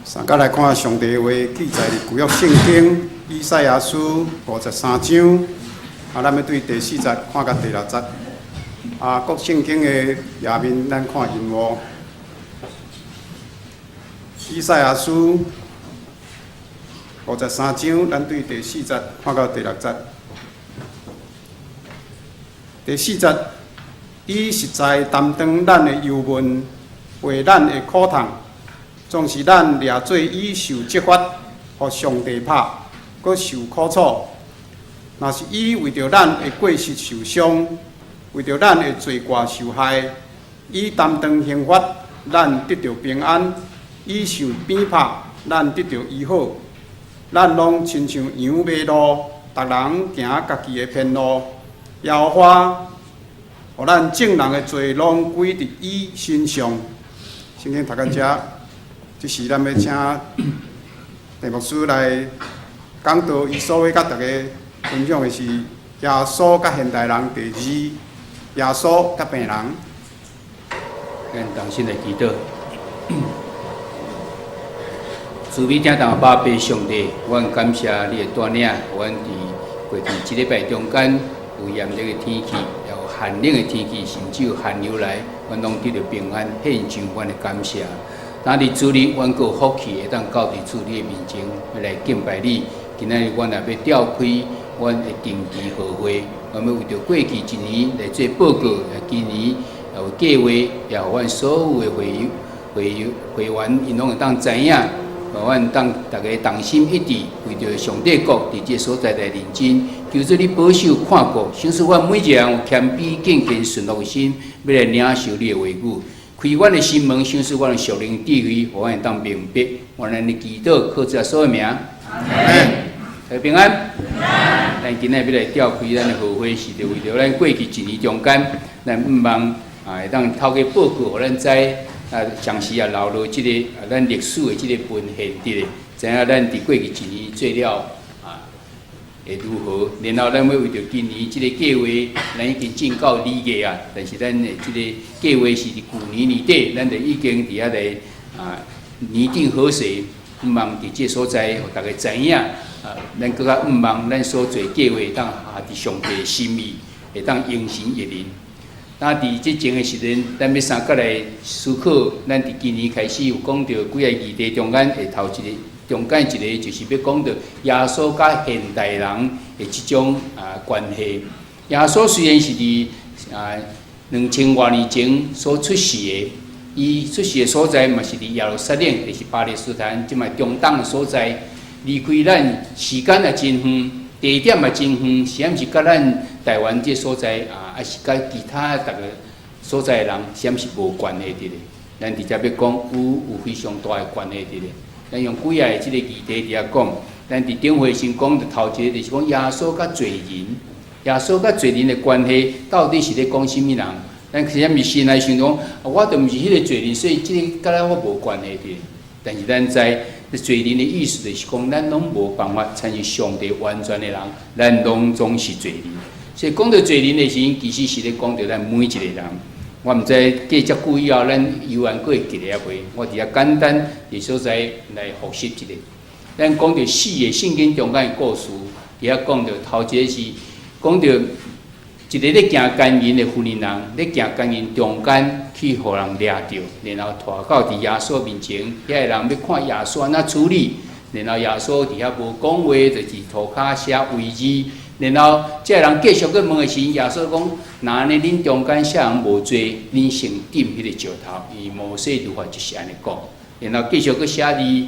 三佮來看上帝話記載佇舊約聖經以賽亞書53章，啊，咱欲對第四節看到第六節。啊，各聖經的頁面咱看熒幕。以賽亞書五十三章，咱對第四節看到第六節。第四節，伊實在擔當咱的憂悶，背咱的苦痛，總是咱掠做伊受責罰，予上帝拍，閣受苦楚。若是伊為著咱的過失受傷，為著咱的罪過受害，伊擔當刑罰，咱得著平安；伊受鞭拍，咱得著醫好。咱攏親像羊迷路，逐人行家己的偏路。耶和華予咱眾人的罪攏歸佇伊身上。聖經讀到遮，這時咱欲請鄭牧師來講道，伊所欲佮大家分享的是耶穌佮現代人第二，耶穌佮病人。咱同心來祈禱。慈悲疼痛阿爸上帝，阮感謝你的帶領，阮佇過去這禮拜中間有炎熱的天氣，有寒冷的天氣，甚至有寒流來，阮攏得著平安，獻上阮的感謝。今日主日，阮閣有福氣會當到佇主你的面前，欲來敬拜你。今仔日阮也欲召開阮的定期號會，阮欲為著過去一年來做報告，今年也有計劃，也予阮所有的會友、會友、會員，𪜶攏會當知影，予阮當逐家同心一致，為著上帝國佇這个所在來認真。求主你保守看顧，賞賜阮每一個人有謙卑、敬虔、順服的心，欲來領受你的話語。開阮的心門，賞賜阮的屬靈智慧，予阮會當明白。阮按呢祈禱，靠主耶穌的名。阿門。大家平安。咱今仔日欲來召開咱的號會，是著為著咱過去一年中間，咱向望啊會當透過報告，予咱知啊，同時也留落這个啊咱歷史的這个文獻佇咧，知影咱佇過去一年做了啊會如何，然後咱欲為著今年這个計劃，咱已經進到2月啊，但是咱的這个計劃是佇舊年年底，咱就已經佇遐來啊擬定好勢，向望佇這个所在，予大家知影。啊，咱閣較向望咱所做計劃會當合佇上帝的心意，會當榮神益人。那佇這前的時陣，咱欲三佮來思考，咱佇今年開始有講著幾个議題中間，會頭一个中間一个就是欲講著耶穌佮現代人的這種啊關係。耶穌雖然是佇啊2000外年前所出世的，伊出世的所在嘛是佇耶路撒冷，就是巴勒斯坦這擺中東的所在。離開咱時間也真遠，地點也真遠，是毋是佮咱台灣這所在啊，抑是佮其他逐个所在的人，是毋是無關係佇咧？咱直接欲講有非常大的關係佇咧。咱用幾仔个這个議題佇遐講，咱佇頂回先講著頭一个就是講耶穌佮罪人，耶穌佮罪人的關係到底是咧講啥物人？咱是毋是先來想講，我著毋是彼个罪人，所以這个佮咱我無關係佇咧。但是咱知，罪人的意思就是講，咱攏無辦法親像上帝完全的人，咱攏總是罪人。所以講著罪人的時陣，其實是咧講著咱每一個人。我毋知過遮久以後，咱猶原閣會記得抑袂？我佇遐簡單佇所在來複習一下。咱講著四个聖經中間的故事，佇遐講著頭一個是講著一个咧行姦淫的婦人，咧行姦淫中間去予人掠著，然後帶到佇耶穌面前，遐个人欲看耶穌按怎處理，然後耶穌佇遐無講話，就佇塗跤寫位字。然後這个人繼續閣問的時陣，耶穌講：若按呢恁中間啥人無罪，恁先擲彼個石頭。伊摩西律法就是按呢講。然後繼續閣寫字，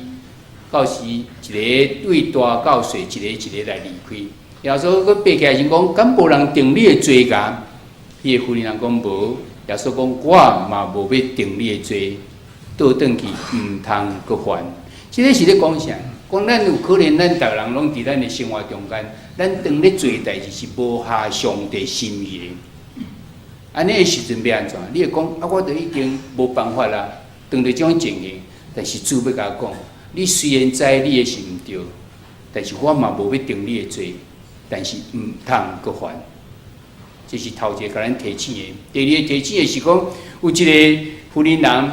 到時一个對大到細，一个一个來離開。耶穌閣爬起來時講：敢無人定你的罪共？彼个婦人講無。耶穌講：我嘛無欲定你的罪，倒轉去毋通閣犯。這个是咧講啥？講咱有可能，咱逐个人攏佇咱的生活中間，咱當咧做代誌是無合上帝心意的。按呢的時陣欲按怎？你會講啊，我都已經無辦法啦，當著這種情形，但是主欲共我講，你雖然知你的是毋對，但是我嘛無欲定你的罪，但是毋通閣犯。這是頭一个共咱提醒的。第二个提醒的是講，有一个婦人人，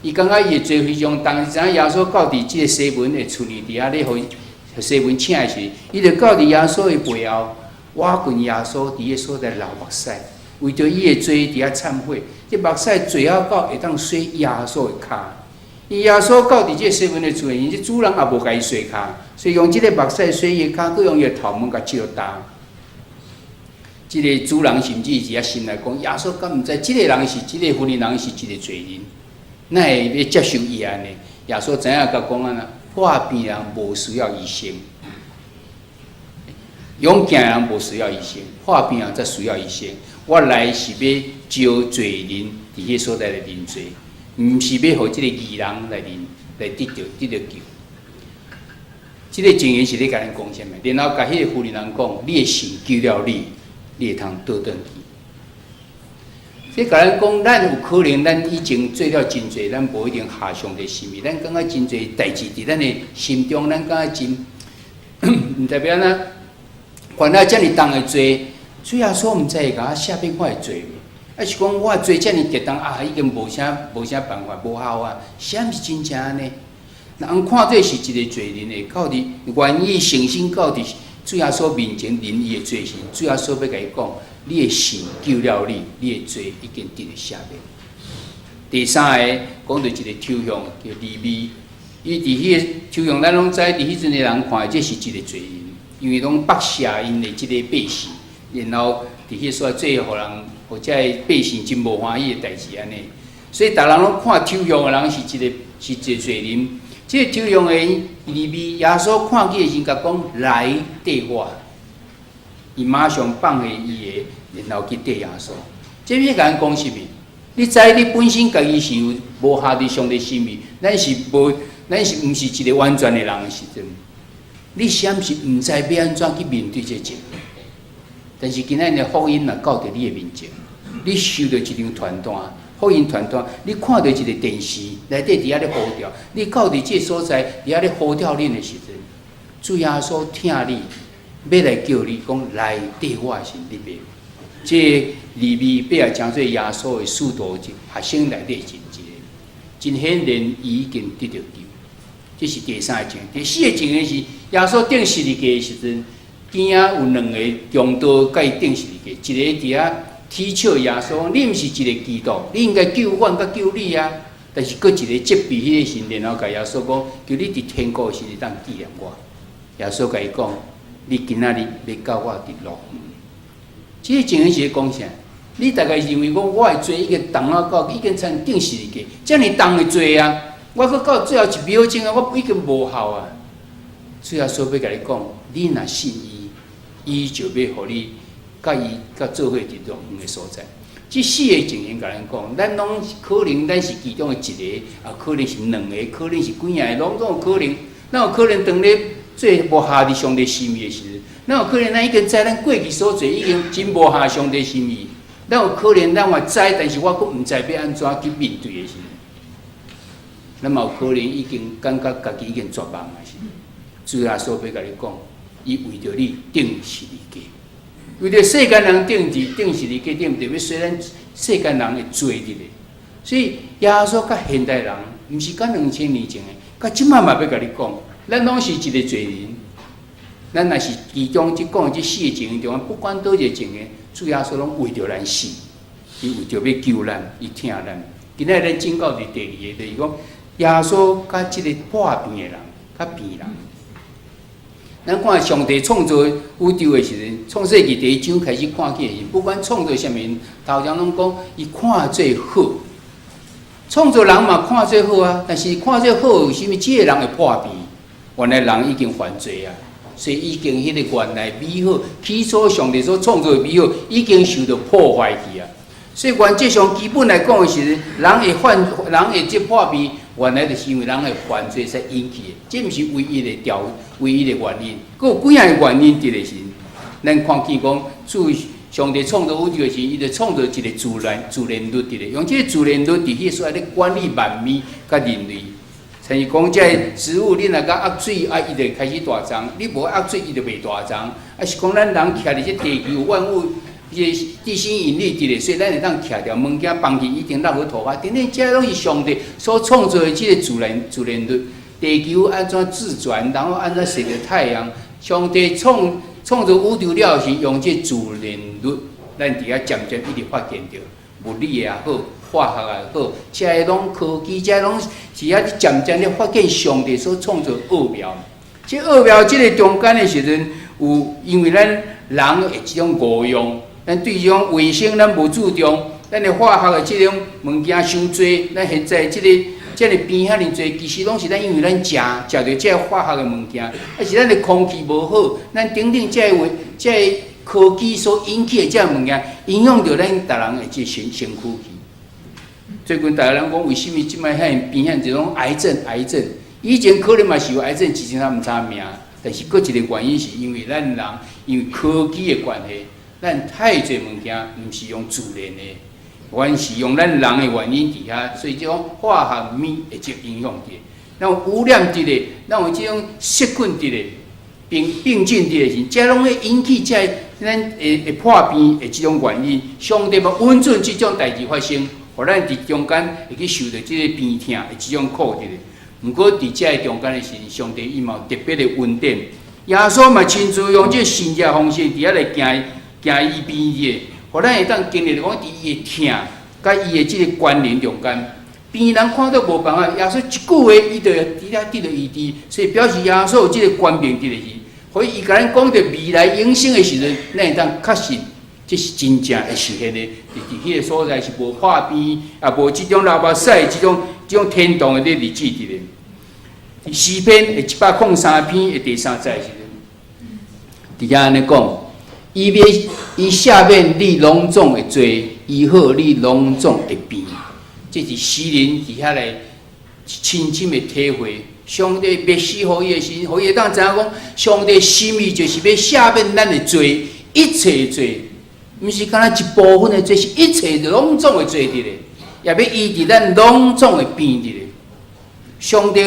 伊感覺伊的罪非常重，知影耶穌到佇這個西門的厝裡佇遐咧，予西門請的時，伊就到佇耶穌的背後，倚近耶穌佇彼所在流目屎，為著伊的罪佇遐懺悔。這目屎最後到會當洗耶穌的跤。伊耶穌到佇這個西門的厝裡，這主人也無共伊洗跤，所以用這个目屎洗伊的跤，閣用伊的頭毛共石焦。這个主人甚至佇遐心內講：耶穌敢毋知，這个人是這个婦人人是一個罪人，哪會欲接受伊按呢？耶穌知影共講按呢，破病人無需要醫生，勇健人無需要醫生，破病人才需要醫生。我來是欲召罪人佇彼所在來認罪，毋是欲予這个義人來認來得著救。這个情形是咧共咱講啥物？然後共彼個婦人人講：你的信救了你，你會通倒轉去。這共咱講，咱有可能，咱以前做了真濟，咱無一定合上帝心意。咱感覺真濟代誌佇咱的心中，咱感覺真毋知欲按怎犯了遮爾重的罪，主耶穌毋知會共我赦免我的罪無？抑是講我的罪遮爾極重啊，已經無啥辦法，無效啊？啥毋是真正按呢？人看做是一個罪人的，到佇願意誠心到佇主耶穌面前認伊的罪時，主耶穌欲共伊講：你的信救了你，你的罪已經得著赦免。第三个講著一个抽象叫利未，伊佇彼个抽象，咱攏知佇彼陣的人看，這是一個罪人，因為攏剝削𪜶的這个百姓，然後佇彼所在做予人，予這个百姓真無歡喜的代誌按呢。所以逐人攏看抽象的人是一個罪人。這个抽象的利未，耶穌看見的時，共講來綴我，伊馬上放下伊的，然後去綴耶穌。這欲共咱講啥物？你知你本身家己是有無合佇上帝心意，咱是毋是一个完全的人的時陣，你是毋是毋知欲按怎去面對這情？但是今仔日福音若到佇你的面前，你收著一張傳單，福音傳單，你看著一个電視內底佇遐咧呼召，你到佇這个所在佇遐咧呼召恁的時陣，主耶穌疼你，欲來叫你講來綴我的時，你袂？這利未伯也成做耶穌的使徒學生內底真一個，真顯然伊已經得著救。這是第三個情形。第四個情形是耶穌釘十字架的時陣，邊仔有兩個強盜共伊釘十字架，一個佇遐恥笑耶穌，你毋是一個基督，你應該救阮佮救你啊！但是閣一個責備彼個時，然後共耶穌講：求你佇天國的時，會當紀念我。耶穌共伊講：你今仔日欲佮我佇樂園。這個情形是咧講啥？你大概認為講我的罪已經重啊到已經親像釘十字架，遮爾重的罪啊！我閣到最後一秒鐘啊，我已經無效啊！主耶穌欲共你講，你若信伊，伊就欲予你佮伊佮做伙佇樂園的所在。這四个情形共咱講，咱攏可能咱是其中的一个，啊，可能是兩个，可能是幾仔个，攏總有可能。咱有可能當咧做無合佇上帝心意的時陣，咱有可能咱已經知咱過去所做已經真無合上帝心意。咱有可能咱嘛知，但是我閣毋知欲按怎去面對的時陣，咱嘛有可能已經感覺家己已經絕望的時陣，主耶穌欲共你講，伊為著你釘十字架，為著世間人釘十字架，對毋對？欲洗咱世間人的罪佇咧。所以耶穌佮現代人，毋是佮2000年前的，佮這擺嘛欲共你講，咱攏是一个罪人。咱若是其中這講的這四个情形中，不管佗一个情形，主耶穌攏為著咱死，伊為著欲救咱，伊疼咱。今仔日咱進到佇第二个，就是講耶穌佮這个破病的人，佮病人。咱看上帝創造宇宙的時陣，創世記第一章開始看起的時，不管創造啥物，頭前攏講伊看做好。創造人嘛看做好啊，但是看做好，啥物？這个人會破病，原來人已經犯罪啊，所以已經彼个原來美好，起初上帝所創造的美好，已經受著破壞去啊。所以原則上基本來講的是，人會犯，人會這破病，原來就是因為人會犯罪才引起的，這毋是唯一的條，唯一的原因，閣有幾仔個原因佇咧時，咱看見講，主上帝創造宇宙的時，伊就創造一个自然律佇咧，用這个自然律佇彼个所在咧管理萬物佮人類。像是講這个植物，你若共壓水啊，伊就開始大叢；你無壓水，伊就袂大叢。啊，是講咱人徛佇這地球萬物。這個地心引力佇咧，所以咱會當徛著物件放去一定落去塗跤。等等，這攏是上帝所創造的這個自然律。地球按怎自轉，然後按怎踅著太陽。上帝創造宇宙了後，是用這自然律，咱佇遐漸漸一直發現著物理也好，化學也好，這個攏科技，這攏是遐漸漸咧發現上帝所創造奧妙。這奧妙這個中間的時陣，有因為咱人的這種誤用，咱對這種衛生咱無注重，咱的化學的這種物件傷濟，咱現在這個病遐爾濟，其實攏是咱因為咱食著這個化學的物件，啊是咱的空氣無好，咱等等這個話，這個科技所引起的這個物件，影響著咱逐人的這身軀去。最近逐家人講，為啥物這擺遐爾病遐爾濟種癌症？癌症以前可能嘛是有癌症，只是咱毋知名。但是閣一個原因是因為咱人因為科技的關係，咱太濟物件毋是用自然的，原是用咱人的原因佇遐，所以這種化學物會這影響佇。咱有污染佇咧，咱有這種細菌佇咧，病菌佇咧時，這攏會引起這咱會破病的這種原因。上帝嘛允准這種代誌發生，予咱佇中間會去受著這個病痛的這種苦佇咧。毋過佇這個中間的時，上帝伊嘛有特別的恩典。耶穌嘛親自用這個神蹟方式佇遐來行行醫病的，予咱會當經歷講佇伊的疼，佮伊的這個關聯中間，病人看到無辦法，耶穌一句話，伊就佇遐得著醫治，所以表示耶穌有這個權柄佇咧時，所以伊共咱講著未來永生的時陣，咱會當確信這是真正會實現的。佇彼個所在是無破病，也無這種流目屎，這種天堂的日子佇咧。詩篇的103篇的第三節時陣，佇遐按呢講，伊欲伊赦免你攏總的罪，醫好你攏總的病。這是詩人佇遐來親身的體會。上帝滅死予伊的時，予伊會當知影講，上帝心意就是欲赦免咱的罪，一切罪，毋是干焦一部分的罪，是一切攏總的罪佇咧，也欲醫治咱攏總的病佇咧。上帝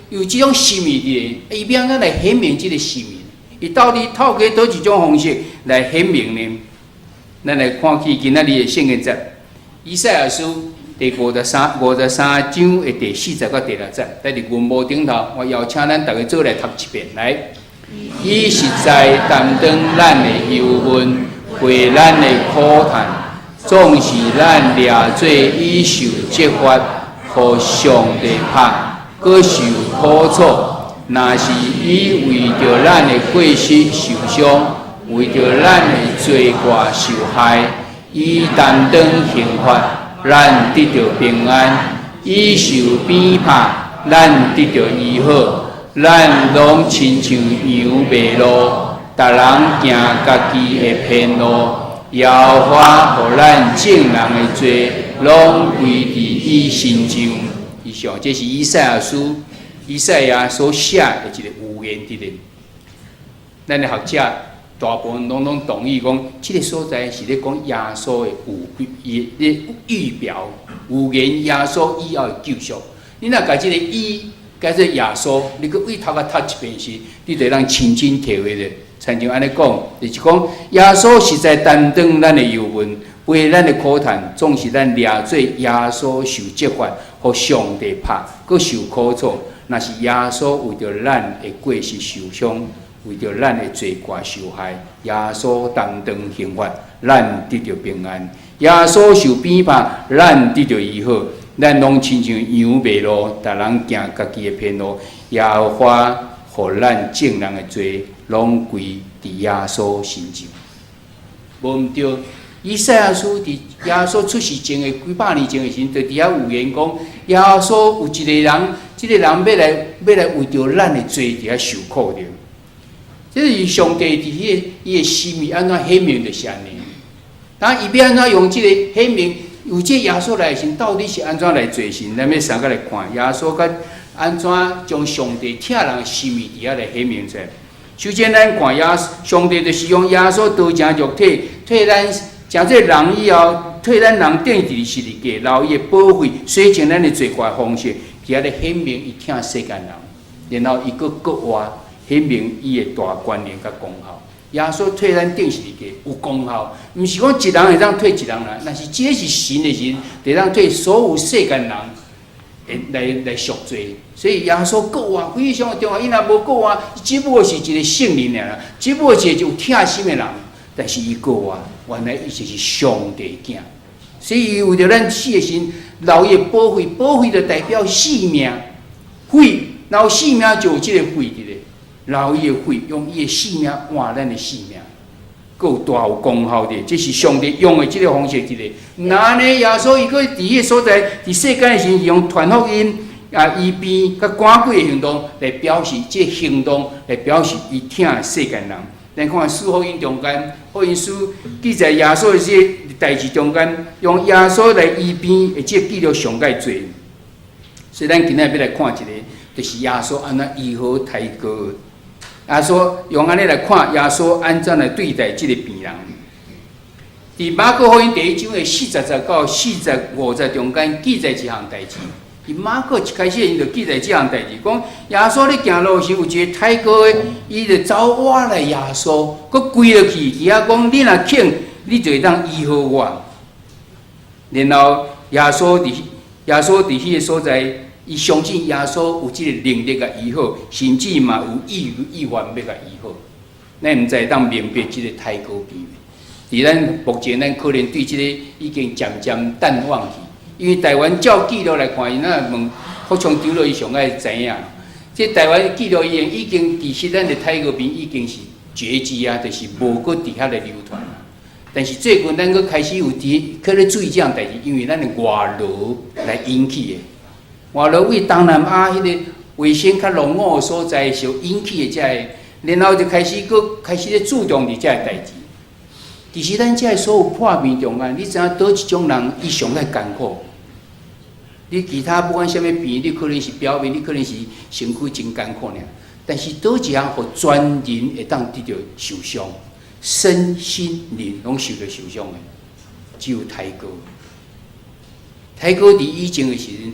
有這種心意佇咧，伊欲按怎來顯明這個心意？伊到底透過佗一種方式來顯明呢？咱來看起今仔日的聖經節，以賽亞書第53章的第四節到第六節，佇熒幕頂頭，我邀請咱逐家做來讀一遍來。伊實在擔當咱的憂悶，背咱的苦嘆，總是咱掠做伊受責罰，予上帝拍，閣受苦楚。若是伊為著咱的過失受傷，為著咱的罪過受害，伊擔當刑罰，咱得著平安；伊受鞭拍，咱得著醫好。咱攏親像羊迷路，逐人行家己的偏路。耶和華予咱眾人的罪攏歸佇伊身上。以上，這是以賽亞書以賽亞所寫的一個預言佇咧。咱的學者大部分攏同意講，這個所在是咧講耶穌的預伊預表預言耶穌以後的救贖。你若共這個伊改做耶穌，你閣對頭殼讀一遍時，你就會當親身體會著。親像按呢講，就是講耶穌實在擔當咱的憂悶，背咱的苦嘆，總是咱掠做耶穌受責罰，予上帝拍，閣受苦楚。若是耶穌為著咱的過失受傷，為著咱的罪過受害，耶穌擔當刑罰，咱得著平安。耶穌受鞭拍，咱得著醫好。咱攏親像羊迷路，逐人行家己的偏路。耶和華予咱眾人的罪攏歸佇耶穌身上。無毋對，以賽亞書佇耶穌出世前的幾百年前的時陣，就佇遐預言講，耶穌有一個人，這個人欲來為著咱的罪佇遐受苦著。這是上帝佇彼個伊的心意按怎顯明就是按呢。當伊欲按怎用這個顯明，有這耶穌來的時，到底是按怎來做事？咱欲相共來看耶穌佮按怎將上帝疼人的心意佇遐來顯明出來。首先，咱看耶上帝就是用耶穌道成肉體，替咱成做人以後，替咱人釘佇十字架，流伊的寶血，洗淨咱的罪過方式，佇遐咧顯明伊疼世間人，然後伊閣閣活顯明伊的大權能佮功效。耶穌替咱釘十字架有功效，毋是講一人會當替一人來，但是這個是神的時，會當替所有世間人會來贖罪。所以耶穌復活非常重要，伊若無復活，只不過是一個聖人爾，只不過是一個有疼心的人。但是伊復活，原來伊就是上帝囝。所以伊為著咱死的時，流伊的寶血，寶血就代表性命，血，然後性命就有這個血佇咧。流伊的血，用伊的性命換咱的性命，閣有大有功效的。這是上帝用的這個方式佇咧。若按呢，耶穌伊閣佇彼個所在，佇世間的時，用傳福音啊、醫病佮趕鬼的行動來表示，這個行動來表示伊疼世間人。咱看四福音中間，福音書記載耶穌的這個代誌中間，用耶穌來醫病的這個記錄上蓋濟。所以咱今仔欲來看一个，就是耶穌按怎醫好胎哥。耶穌用按呢來看，耶穌按怎來對待這个病人。佇馬可福音第一章的40節到45節中間記載一項代誌。佇馬可一開始伊就記載這項代誌，講耶穌咧行路時，有一个胎哥的，伊就走倚來耶穌，閣跪落去，佇遐講：你若肯，你就會當醫好我。然後耶穌佇彼个所在，伊相信耶穌有這个能力共醫好，甚至嘛有意願欲共醫好。咱毋知會當明白這个胎哥病未？佇咱目前，咱可能對這个已經漸漸淡忘去。因為台灣照記錄來看，伊若問福昌長老伊上愛知影。這台灣記錄已經其實咱的胎哥病已經是絕跡啊，就是無閣佇遐咧流傳。但是最近咱閣開始有佇去咧注意這項代誌，因為咱的外勞來引起的。外勞為東南亞彼个衛生較落伍的所在，受引起的這个，然後就開始閣開始咧注重佇這个代誌。其實咱這个所有破病中間，你知影佗一種人伊上愛艱苦？你其他不管啥物病，你可能是表面，你可能是身軀真艱苦爾。但是佗一項，予全人會當得著受傷，身心靈攏受著受傷的，只有胎哥。胎哥佇以前的時陣，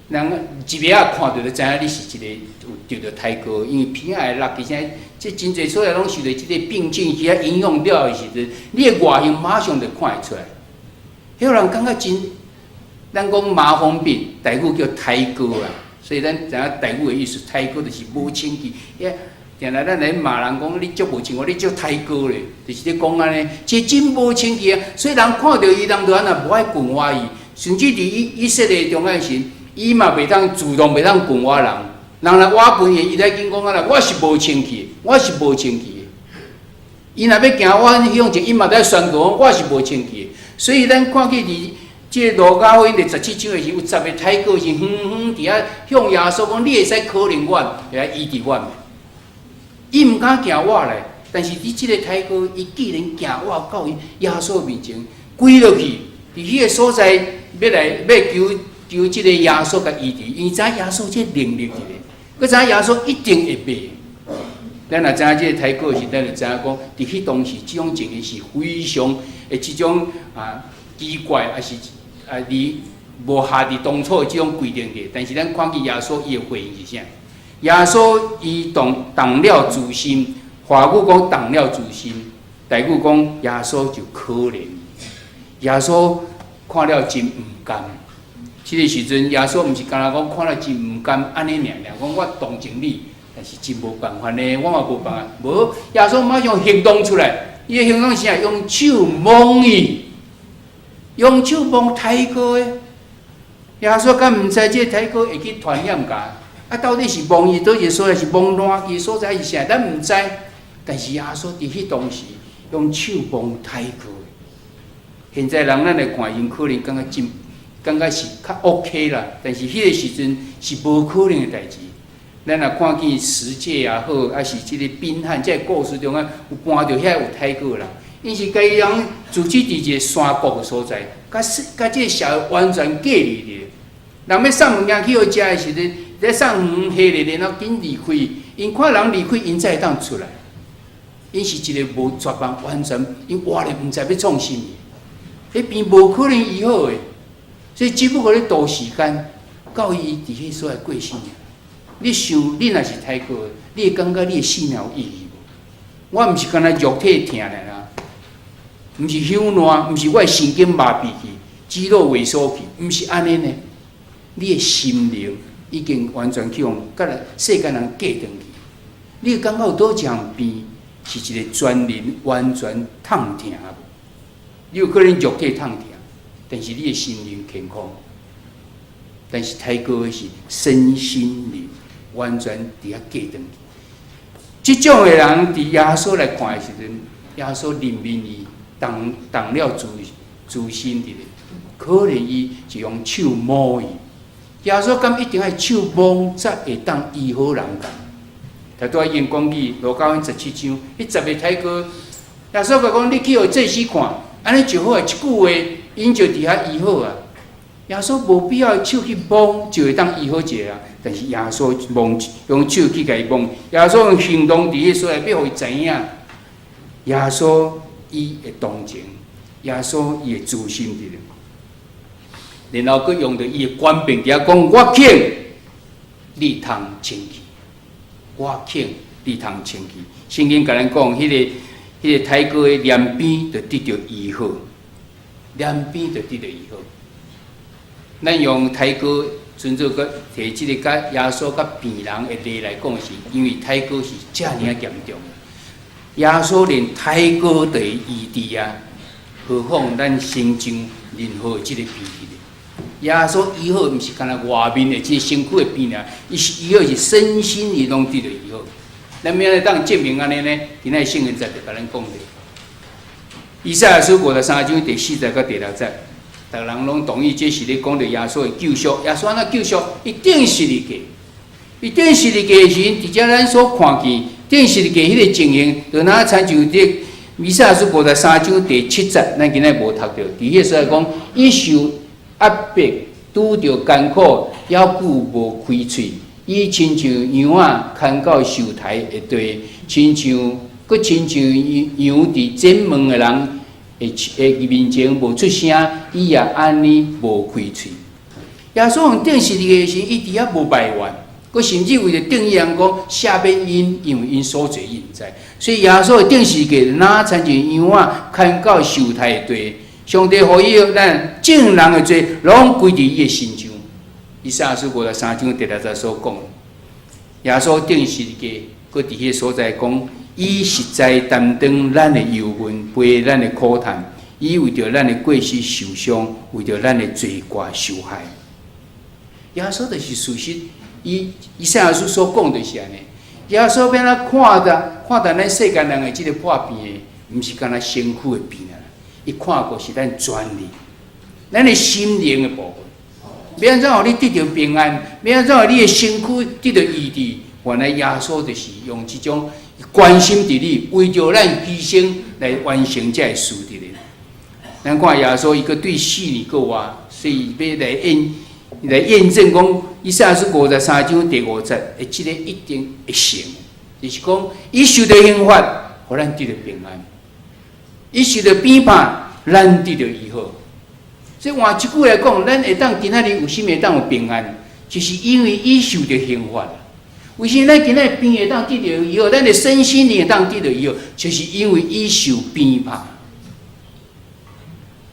人一眼看著就知影你是一个有得著胎哥，因為鼻仔會落，而且這真濟所在攏受著這个病症，去遐影響了的時陣，你的外形馬上就看會出來。彼個人感覺真，咱講麻風病，台語叫胎哥啊，所以咱知影台語的意思，胎哥就是無清氣。遐定定咱來罵人講你足無清氣，你足胎哥咧，就是咧講按呢，這真無清氣啊！所以人看著伊，人就按怎無愛近倚伊，甚至佇以色列中間時，伊嘛袂當主動袂當近倚人，人來倚近伊，伊來緊講按怎，我是無清氣，我是無清氣的。伊若欲行倚向前，伊嘛在宣告我是無清氣的。所以咱看見佇這个路加福音第17章的時，有十个胎哥是遠遠佇遐向耶穌講：你會使可憐阮，會來醫治阮。伊毋敢行倚來，但是佇這个胎哥，伊既然行倚到伊耶穌面前，跪落去，佇彼个所在欲來欲求求這个耶穌共醫治，因為知影耶穌這能力佇咧，閣知影耶穌一定會袂。咱若知影這个胎哥時，咱就知影講，佇彼當時這種情形是非常的這種啊奇怪，抑是啊離無合佇當初的這種規定的。但是咱看見耶穌伊的回應是啥？耶穌伊動了慈心，華語講動了慈心，台語講耶穌就可憐。耶穌看了真毋甘。這个時陣，耶穌毋是干焦講看了真毋甘，按呢爾爾，講我同情你，但是真無辦法呢，我嘛無辦法。無，耶穌馬上行動出來，伊的行動是啥？用手摸伊，用手摸胎哥的。耶穌敢毋知這个胎哥會去傳染共？啊，到底是摸伊佗一个所在，是摸爛去所在，抑是啥？咱毋知。但是耶穌佇彼當時用手摸胎哥。現在人咱來看，𪜶可能感覺真，感覺是較 OK 啦。但是彼个時陣是無可能的代誌。咱若看見十誡也好，抑是這个賓漢這个故事中間有搬著遐有胎哥人，𪜶是家己人自治佇一个山谷的所在，佮這个社會完全隔離的。人欲送物件去予食的時陣，咧送魚蝦咧，然後緊離開，𪜶看人離開，𪜶才會當出來。𪜶是一個無絕望，完全𪜶活咧毋知欲創啥物，彼邊無可能醫好的，所以只不過咧度時間，到伊佇彼所在過生命。你想，你若是胎哥，你會感覺你的生命有意義無？我毋是干焦肉體疼爾，毋是朽爛，毋是我的神經麻痹去，肌肉萎縮去，毋是按呢呢。你的心靈已經完全去予佮世間人隔斷去。你會感覺有佗一項病是一個全人完全痛疼無？你有可能肉體痛疼，但是你的心靈健康。但是刣割的是身心靈完全佇遐隔斷去。這種的人佇耶穌來看的時陣，耶穌憐憫伊，動動了慈慈心佇咧，可憐伊就用手摸伊。耶穌敢一定愛手摸才會當醫好人敢？頭拄仔已經講起路加福音17章，彼十個刣割，耶穌共講你去予祭司看，按呢就好啊。一句話，𪜶就佇遐醫好啊。耶穌無必要手去摸就會當醫好一個人，但是耶穌摸用手去共伊摸，耶穌用行動佇彼所在欲予伊知影，耶穌伊會同情，耶穌伊會慈心佇咧，然後閣用著伊的權柄佇遐講：我肯你通清氣，我肯你通清氣。聖經共咱講，彼個刣割的臉邊就得著醫好，臉邊就得著醫好。咱用刣割尊做閣提這个佮耶穌佮病人的例來講，是因為刣割是遮爾仔嚴重。耶穌連刣割都會醫治啊，何況咱身上任何這个病佇咧？耶穌醫好毋是干焦外面的這个身軀的病爾，伊是醫好是身心靈攏得著醫好。咱欲按怎當證明按呢呢？今仔日聖經節就共咱講著。以賽亞書53章第四節佮第六節。逐人攏同意，這是咧講著耶穌的救贖。耶穌按怎救贖？伊釘十字架，伊釘十字架的時陣，佇遮咱所看見釘十字架彼个情形，就若親像佇以賽亞書五十三章第七節，咱今仔無讀著。佇彼個所在講，伊受壓迫，拄著艱苦，猶舊無開喙。伊親像羊仔牽到受刣的地，親像閣親像羊佇剪毛的人的面前無出聲，伊也按呢無開喙。耶穌予人釘十字架的時，伊佇遐無埋怨，閣甚至為著正義人講赦免𪜶，因為𪜶所做𪜶毋知。所以耶穌的釘十字架，若親像羊仔牽到受刣的地，上帝予伊咱眾人的罪攏歸佇伊的身上。以賽亞書五十三章第六節所講，耶穌釘十字架，閣佇彼個所在講，伊實在擔當咱的憂悶，背咱的苦嘆，伊為著咱的過失受傷，為著咱的罪過受害。耶穌就是事實，伊以賽亞書所講就是按呢。耶穌欲按怎看待看待咱世間人的這個破病的，毋是干焦身軀的病啊，伊看過是咱全靈，咱的心靈的部分。欲按怎予你得著平安？欲按怎予你的身軀得著醫治？原來耶穌就是用這種關心佇你，為著咱犧牲來完成這个事佇咧。咱看耶穌伊閣對四年閣活，所以欲來驗來驗證講，以賽亞書五十三章第五節，的這个一定會成，就是講伊受著刑罰，予咱得著平安；伊受著鞭拍，咱得著醫好。所以換一句來講，咱會當今仔日為啥物會當有平安？就是因為伊受著刑罰。為啥咱今仔日病會當得著醫好？咱的身心靈會當得著醫好，就是因為伊受鞭拍。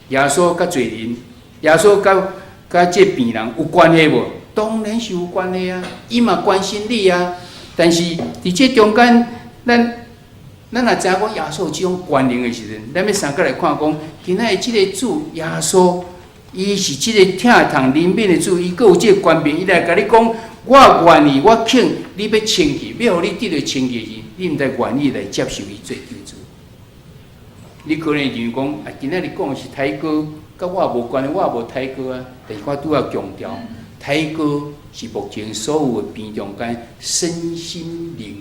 耶穌佮罪人，耶穌佮佮這病人有關係無？當然是有關係啊！伊嘛關心你啊。但是佇這中間，咱咱若知影講耶穌有這種權能的時陣，咱欲相佮來看講，今仔日這个主耶穌，伊是這个疼痛憐憫的主，伊閣有這个權柄，伊來共你講，我願意，我肯，你欲清氣，欲予你得著清氣時，你毋知願意來接受伊做救主。你可能認為講，啊，今仔日講的是刣割，佮我無關係，我也無刣割啊。但是我拄仔強調，刣割是目前所有的病中間身心靈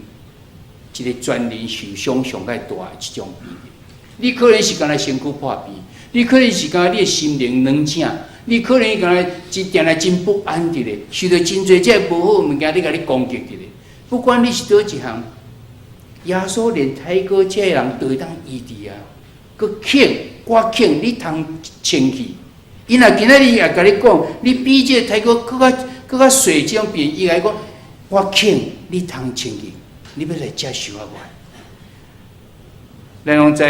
一个全人受傷上蓋大的一種病。你可能是干焦身軀破病，你可能是干焦你的心靈軟正，你可能干焦真定定真不安佇咧，受著真濟這个無好的物件，咧共你攻擊佇咧。不管你是佗一項，耶穌連刣割這个人都會當醫治啊！閣肯，我肯你通清氣。伊若今仔日也共你講，你比這个刣割閣較閣較細這種病，伊共你講，我肯你通清氣，你欲來接受我無？咱攏知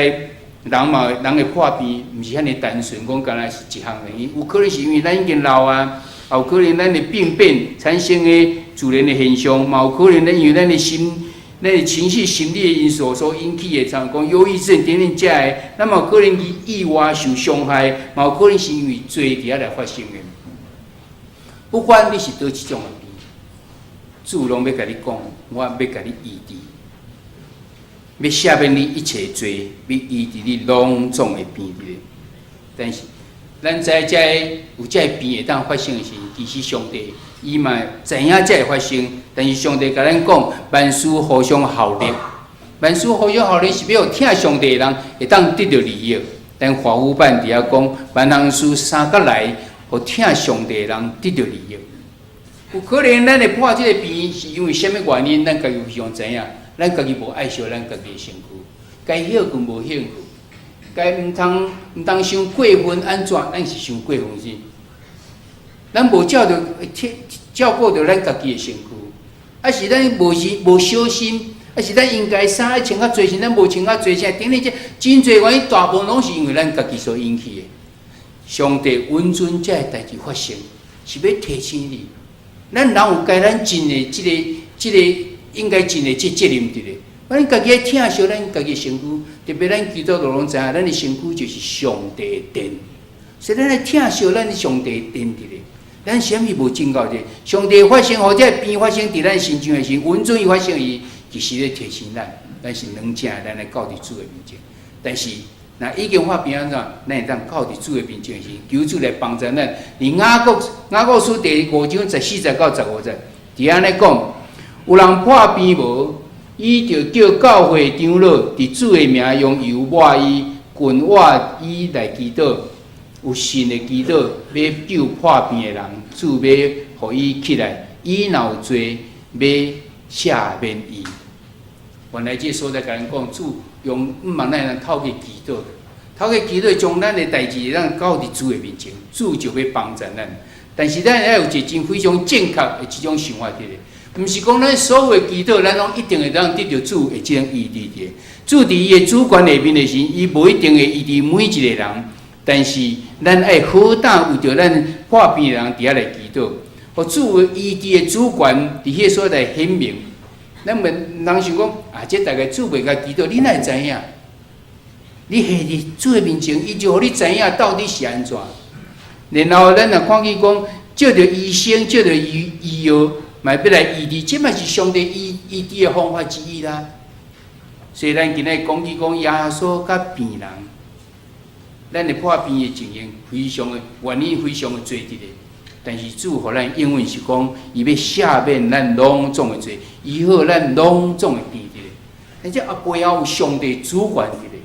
人嘛，人會破病，毋是遐爾單純，講干焦是一項原因，有可能是因為咱已經老啊，也有可能咱的病變產生的自然的現象，嘛有可能咱因為咱的心、咱的情緒、心理的因素所引起的，像講憂鬱症等等遮的，咱嘛有可能伊意外受傷害，嘛有可能是因為罪佇遐來發生的。不管你是佗一種的病，主攏欲共你講，我欲共你醫治，欲赦免你一切罪，欲醫治你攏總的病佇咧。但是，咱知這个有這个病會當發生的時陣，其實上帝伊嘛知影這會發生，但是上帝共咱講，萬事互相效力，萬事互相效力是欲予疼上帝的人會當得著利益。但華語版佇遐講，萬項事相佮來，予疼上帝的人得著利益。有可能咱會破這个病，是因為啥物原因？咱家己非常知影，咱家己無愛惜咱家己的身軀，該歇睏無歇睏，該毋通傷過分按怎？咱是傷過分是。咱無照著照顧著咱家己的身軀，啊是咱無是無小心，啊是咱應該衫愛穿較濟身，咱無穿較濟身，等等這真濟原因，大部分攏是因為咱家己所引起的。上帝允准這个代誌發生，是欲提醒你，咱人有該咱盡的這個應該盡的這責任佇咧。咱家己愛疼惜咱家己身軀，特別咱基督徒攏知影，咱的身軀就是上帝的殿，所以咱愛疼惜咱上帝的殿佇咧。咱啥物無警覺者？上帝發生予這个病發生佇咱身上的時，允准伊發生伊，其實咧提醒咱，咱是軟正，咱來到佇主的面前。但是，若已經發病按怎，咱會當到佇主的面前時，求主來幫助咱。佇雅各書第五章14節到15節，佇按呢講，有人破病無？伊就叫教會長老佇主的名用油抹伊，近倚伊來祈禱。有信的祈禱，欲救破病的人，主欲予伊起來。伊若有罪，欲赦免伊。原來這個所在共咱講，主用毋望咱會當透過祈禱，透過祈禱將咱的代誌咱交佇主的面前，主就欲幫助咱。但是咱愛有一個真非常正確的這種想法佇咧，毋是講咱所有的祈禱，咱攏一定會當得著主的這種醫治的。主佇伊的主權下面的時，伊無一定會醫治每一個人。但是咱愛好膽為著咱破病的人佇遐來祈禱，予主醫治的主權佇彼個所在顯明。咱問人想講啊，這大概主袂共祈禱，你哪會知影？你下佇主的面前，伊就予你知影到底是按怎。然後咱若看見講，藉著醫生，藉著醫藥，嘛欲來醫治，這嘛是上帝醫治的方法之一啦。所以咱今仔講起講耶穌佮病人，咱的破病的情形非常的原因非常的濟佇咧，但是主予咱應允是講，伊欲赦免咱攏總的罪，醫好咱攏總的病佇咧。而且啊背後有上帝主權佇咧，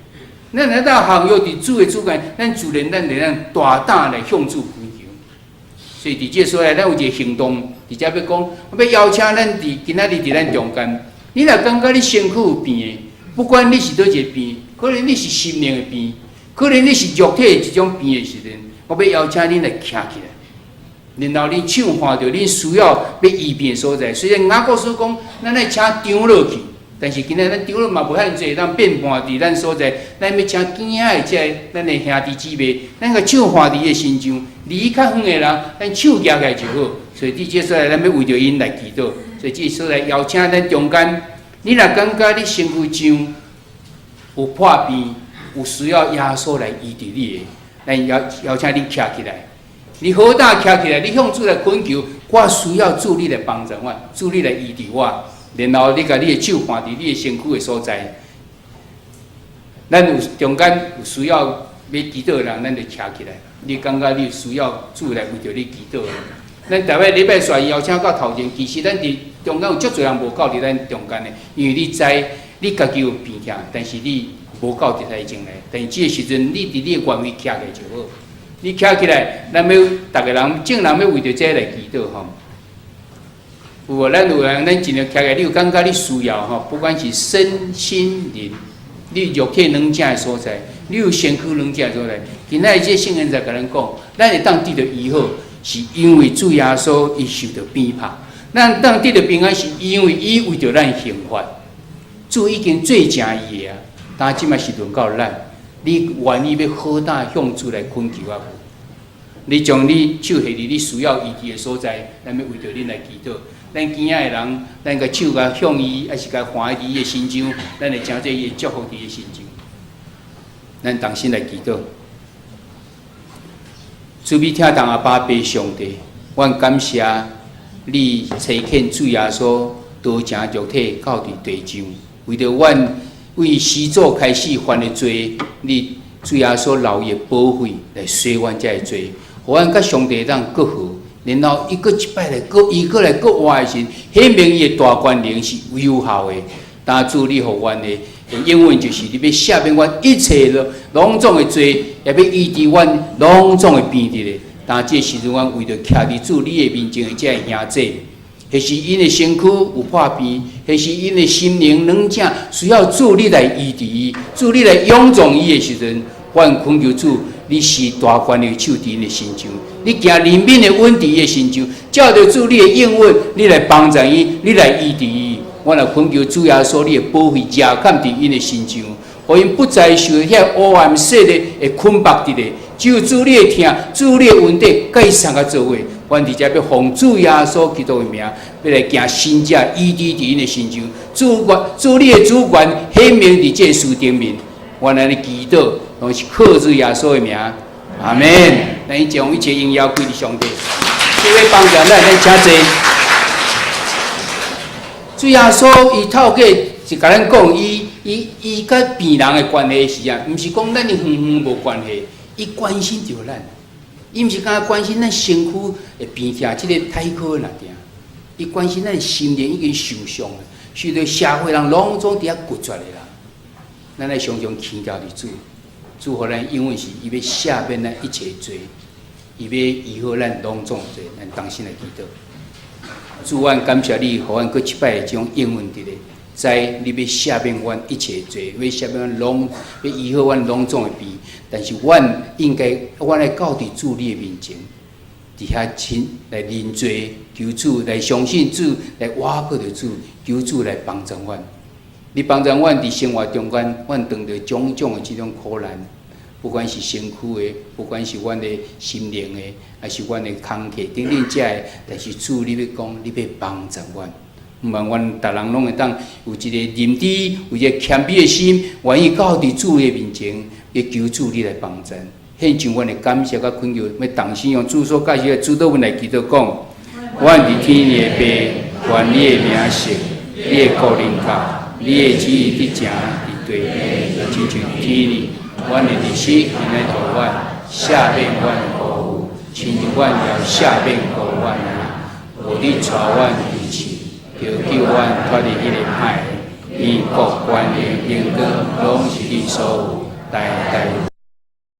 咱來到降服佇主的主權，咱自然咱會當大膽來向主祈求。所以佇這個所在，咱有一個行動，佇遮欲講，我欲邀請咱佇今仔日佇咱中間，你若感覺你身軀有病的，不管你是佗一個病，可能你是心靈的病，可能你是肉體的一種病的時陣，我欲邀請恁來徛起來，然後恁手看著恁需要欲醫病的所在。雖然雅各書講，咱愛請長老去，但是今仔咱長老嘛無遐爾濟，會當變伴佇咱所在。咱欲請囝仔的這个咱的兄弟姊妹，咱共手按佇伊的身上，離較遠的人，咱手舉起來就好。所以佇這所在，咱欲為著𪜶來祈禱。所以這所在邀請咱中間，你若感覺你身軀上有破病，有需要耶穌來醫治你的，咱邀請你徛起來。你好膽徛起來，你向主來懇求，我需要主你來幫助我，主你來醫治我。然後你共你的手按佇你的身軀的所在。咱有中間有需要欲祈禱的人，咱就徛起來。你感覺你有需要主來為著你祈禱的。咱逐擺禮拜紲邀請到頭前，其實咱佇中間有足濟人無到佇咱中間的，因為你知你家己有病痛，但是你無到佇台前來。但是這個時陣，你佇你的原位徛起來就好。你徛起來，咱欲逐个人，眾人欲為著這個來祈禱吼。有無？咱有人，咱盡量徛起來。你有感覺你需要吼，不管是身心靈，你肉體軟正的所在，你有身軀軟正的所在。今仔日這聖言在共咱講，咱會當得著醫好，是因為主耶穌伊受著鞭拍。咱當得著平安，是因為伊為著咱刑罰。主已經做成伊的啊。但這擺是輪到咱，你願意欲好膽向主來懇求啊無？你將你手彼佇你需要醫治的所在，咱欲為著恁來祈禱。咱驚的人，咱共手共向伊，抑是共橫佇伊的身上，咱會成做伊的祝福佇伊的身上。咱同心來祈禱。慈悲疼痛阿爸父上帝，阮感謝你差遣主耶穌道成肉體到佇地上，為著阮為始祖開始犯的罪，你主耶穌流伊的寶血來洗阮這的罪，予阮佮上帝當閣和。然後伊閣一擺來，閣伊閣來閣活的時，顯明伊的大權能是有效的。但主你予阮的應允就是你欲赦免阮一切的攏總的罪，也欲醫治阮攏總的病疾的。但這時陣，阮為著徛佇主你的面前的這个兄弟，或是𪜶的身軀有破病，或是𪜶的心靈軟正，需要主你來醫治伊，主你來勇壯伊的時陣，阮懇求主，你施大權的手佇𪜶的身上，你行憐憫的恩佇伊的身上，照著主你的應允，你來幫助伊，你來醫治伊。阮來懇求主耶穌，你的寶血遮蓋佇𪜶的身上，予𪜶不再受遐黑暗勢力的捆縛佇咧。只有主你的疼，主你的恩典，佮伊相佮做伙。阮佇遮欲奉主耶穌基督的名，欲來行神蹟醫治佇𪜶的身上。主權，主你的主權顯明佇這个事頂面。阮按呢祈禱，攏是靠主耶穌的名。阿門。咱將一切榮耀歸予上帝。這位幫助咱，咱請坐。主耶穌伊透過是共咱講，伊佮病人的關係是啥？毋是講咱的遠遠無關係，伊關心著咱。伊毋是干焦關心咱身軀的病痛，這个體科爾定。伊關心咱心靈已經受傷，受著社會人攏總佇遐拒絕的啦。咱愛常常倚靠佇主，主予咱應允是伊欲赦免咱一切罪，伊欲醫好咱攏總罪，咱同心來祈禱。主，阮感謝你，予阮閣一擺這種應允佇咧，知你欲赦免阮一切罪，欲赦免阮攏，欲醫好阮攏總的病。但是阮應該，阮愛到佇主你的面前，佇遐親來認罪，求主來相信主，來倚靠著主，求主來幫助阮。你幫助阮佇生活中間，阮遇著種種的這種苦難，不管是身軀的，不管是阮的心靈的，還是阮的工課等等這个，但是主你欲講，你欲幫助阮。毋茫阮逐人攏會當有一個認知，有一個謙卑的心，願意到佇主的面前，欲求主你來幫助。獻上阮的感謝佮懇求，欲同心用主所教示的主禱文來祈禱講：阮佇天的父，願你的名聖，你的國臨到，你的旨意得成佇地，親像天爾。阮的日食今仔予阮，赦免阮的過誤，親像阮也赦免過阮的人。無你帶阮入試，著救阮脫離彼个歹的。因國權力榮光攏是你所有，代代。